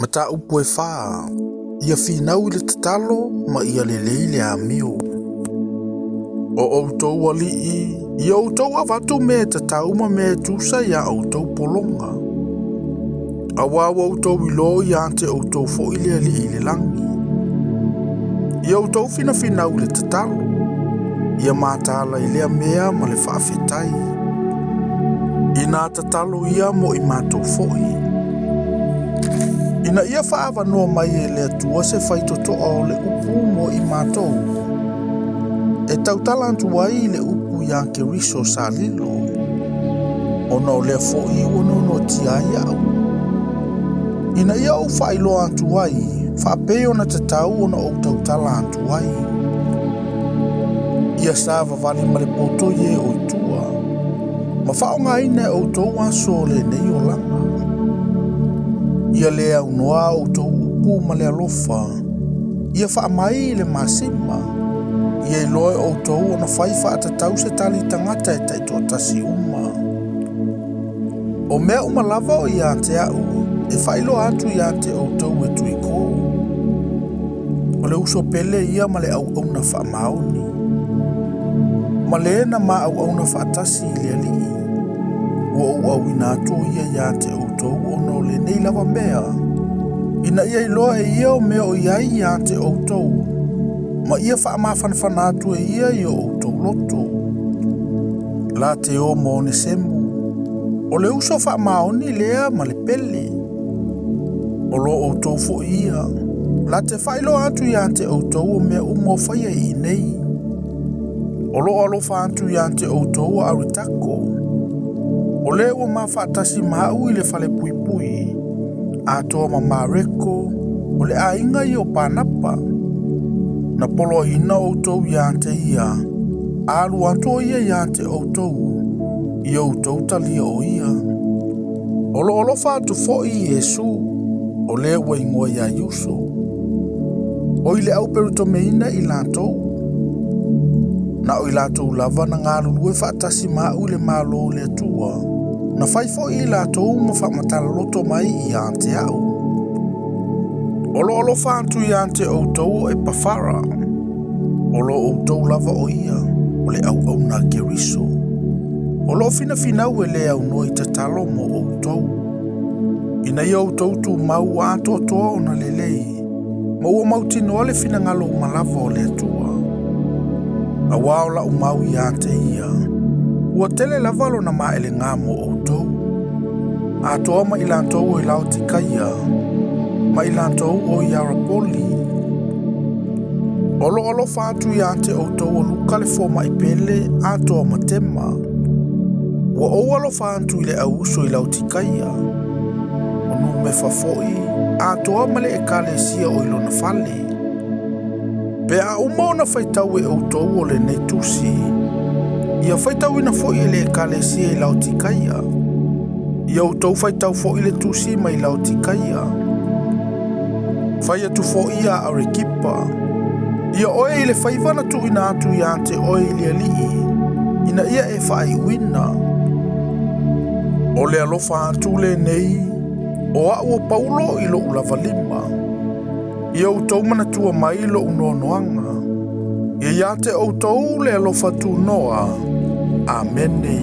Mataupu e fa, ia finau i le tatalo ma ia lelei le amio. O outou alii, ia outou avatu mea e tatau ma mea e tusa iā outou pologa. Auā ua outou iloa ia te outou foi le Alii i le lagi. Ia outou finafinau i le tatalo, ia mataala i lea mea ma le faafetai. Inā tatalo ia mo i matou foi. Ina ia faaavanoa mai e le Atua se faitotoa o le upu mo i matou, e tautala atu ai i le upu iā Keriso sa lilo, ona o lea foi ua noanoatia ai au. Ina ia ou faailoa atu ai, faapei ona tatau ona ou tautala atu ai. Ia savavali ma le poto i e o i tua, ma faaaogaina e outou aso o lenei olaga. Ia le aunoa a outou upu ma le alofa, ia faamai i le masima, ia iloa e outou ona fai faatatau se tali tagata e taitoatasi uma. O mea uma lava o ia te au, e faailoa atu ia te outou e Tuiko. O le uso pele ia ma le auauna faamaoni. Ma le na ma auauna faatasi i le Alii. Ua ou auina atu o ia ia te outou ona o lenei lava mea, ina ia iloa e ia o mea o i ai ia te outou, ma ia faamafanafana atu e ia i o outou loto. La te o ma Onesemo, o le uso faamaoni lea ma le pele. O lo outou foi ia, la te faailoa atu ia te outou o mea uma o faia i inei. O lo o alofa atu ia te outou o Aritako. O le ua mafaatasi ma au i le falepuipui, atoa ma Mareko, o le aiga ia o Panapa. Na poloaiina outou ia te ia, a alu atu o ia ia te outou, ia outou talia o ia. O lo o alofa atu foi Iesu, o le ua igoa iā Iuso. O i le auperutomeina i latou. Na o i latou lava na galulue faatasi ma au i le Malo o le Atua, na fai foi i latou ma faamatala loto mai ia te au. O lo o alofa atu ia te outou o Epafara, o lo outou lava o ia, o le auauna a Keriso. O lo o finafinau e le aunoa i tatalo mo outou. Ina ia outou tumau atoatoa ona lelei, ma ua mautinoa le finagalo uma lava o le Atua. Auā o lau mau ia te ia, ua tele lava lona maelegā mo outou. Atoa ma i latou o i Laotikaia, ma i latou o i Arapoli. O lo o alofa atu ia te outou o Luka le fomai pele atoa ma Tema. Ua ou alofa atu i le au uso i Laotikaia. O Numefa foi, atoa ma le ekalesia o i lona fale. Pe a uma ona faitau e outou o lenei tusi, ia faitauina foi e le ekalesia i Laotikaia. Ia outou faitau foi le tusi mai Laotikaia. Fai atu foi ia Arekipa, ia oe i le faiva na tuuina atu ia te oe i le Alii, ina ia e faaiuina. O le alofa atu lenei, o au o Paulo i lou lava lima. Ia outou manatua mai lou noanoaga. Ia ia te outou le alofa tunoa. Amene.